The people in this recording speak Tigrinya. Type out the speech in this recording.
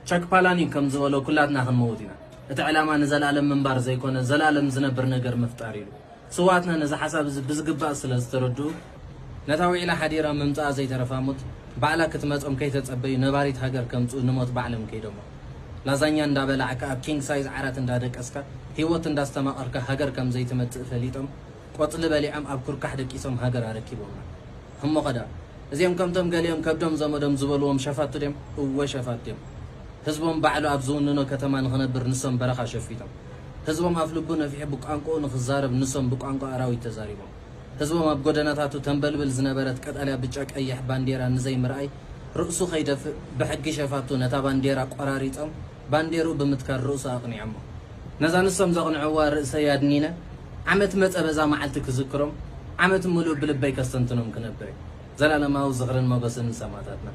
ቻክ ፓላኒ ከም ዝበሎ ኩላትና ክንመውት ኢና። እቲ ዕላማ ንዘላለም ምንባር ዘይኮነ ዘላለም ዝነብር ነገር ምፍጣር እዩ። ስዋትና ነዚ ሓሳብ እዚ ብዝግባእ ስለ ዝተረድኡ ነታ ውዒላ ሓዲራ ምምፅኣ ዘይተረፋ ሞት ባዕላ ክትመፆም ከይተፀበዩ ነባሪት ሃገር ከምፅኡ ንሞት ባዕሎም ከይዶሞ። ላዛኛ እንዳበላዕካ ኣብ ኪንግ ሳይዝ ዓራት እንዳደቀስካ ህይወት እንዳስተማቐርካ ሃገር ከም ዘይትመፅእ ፈሊጦም ቆፅሊ በሊዖም ኣብ ኩርካሕ ደቂሶም ሃገር ኣረኪቦምና። እሞ ኸዳ እዚኦም ከምቶም ገሊኦም ከብዶም ዘመዶም ዝበልዎም ሸፋቱ ድዮም? እወ ሸፋት ድዮም። ህዝቦም ባዕሉ ኣብ ዝውንኖ ከተማ ንኽነብር ንሶም በረኻ ሸፊቶም። ህዝቦም ኣፍ ልቡ ነፊሑ ብቋንቋኡ ንኽዛረብ ንሶም ብቋንቋ ኣራዊት ተዛሪቦም። ህዝቦም ኣብ ጎደናታቱ ተንበልብል ዝነበረት ቀጠልያ ብጫ ቀይሕ ባንዴራ ንዘይምርኣይ ርእሱ ከይደፍእ ብሕጊ ሸፋቱ ነታ ባንዴራ ቆራሪጾም ባንዴርኡ ብምትካል ርእሱ ኣቕኒዖሞ። ነዛ ንሶም ዘቕንዕዋ ርእሰይ ኣድኒነ ዓመት መጸ በዛ መዓልቲ ክዝክሮም ዓመት ምሉእ ብልበይ ከስተንትኖም ክነብር እየ። ዘላለማዊ ዝኽርን ሞገስን ንሰማእታትና።